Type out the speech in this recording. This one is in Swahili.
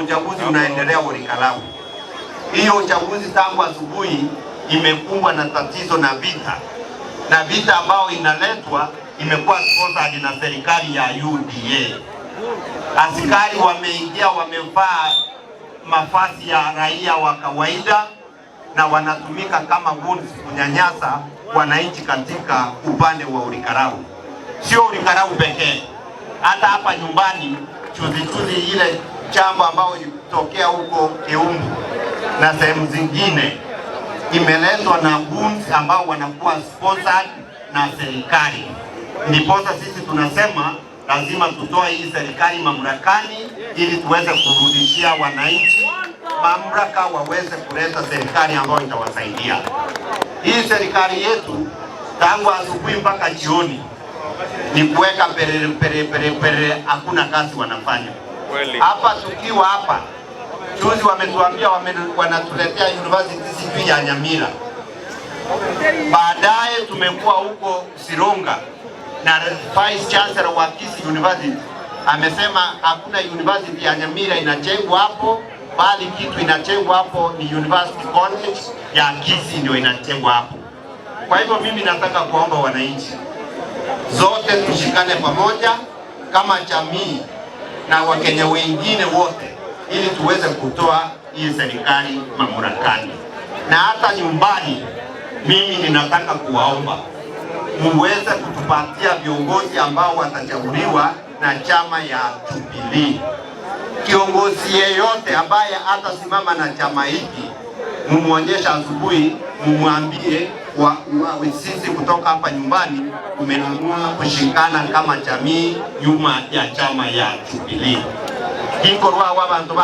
Uchaguzi unaendelea Olkalou. Hiyo uchaguzi tangu asubuhi imekumbwa na tatizo na vita, na vita ambayo inaletwa imekuwa sponsored na serikali ya UDA. Askari wameingia, wamevaa mavazi ya raia wa kawaida na wanatumika kama goons kunyanyasa wananchi katika upande wa Olkalou. Sio Olkalou pekee, hata hapa nyumbani juzi juzi ile jambo ambayo ilitokea huko Keumbu na sehemu zingine imeletwa na goons ambao wanakuwa sponsored na serikali. Ndiposa sisi tunasema lazima tutoe hii serikali mamlakani ili tuweze kurudishia wananchi mamlaka, waweze kuleta serikali ambayo itawasaidia. Hii serikali yetu tangu asubuhi mpaka jioni ni kuweka pere pere pere pere, hakuna kazi wanafanya hapa. Tukiwa hapa juzi wametuambia wanatuletea university sijui ya Nyamira. Baadaye tumekuwa huko Sironga na Vice Chancellor wa Kisii University amesema hakuna university ya Nyamira inajengwa hapo, bali kitu inajengwa hapo ni University College ya Kisii ndio inajengwa hapo. Kwa hivyo mimi nataka kuomba wananchi zote tushikane pamoja kama jamii na Wakenya wengine wote ili tuweze kutoa hii serikali mamlakani. Na hata nyumbani, mimi ninataka kuwaomba muweze kutupatia viongozi ambao watachaguliwa na chama ya Jubilee. Kiongozi yeyote ambaye hatasimama na chama hiki, mumuonyesha asubuhi, mumwambie sisi kutoka hapa nyumbani tumeamua kushikana kama jamii nyuma ya chama ya Jubilee. Kinkorwa wa bantu.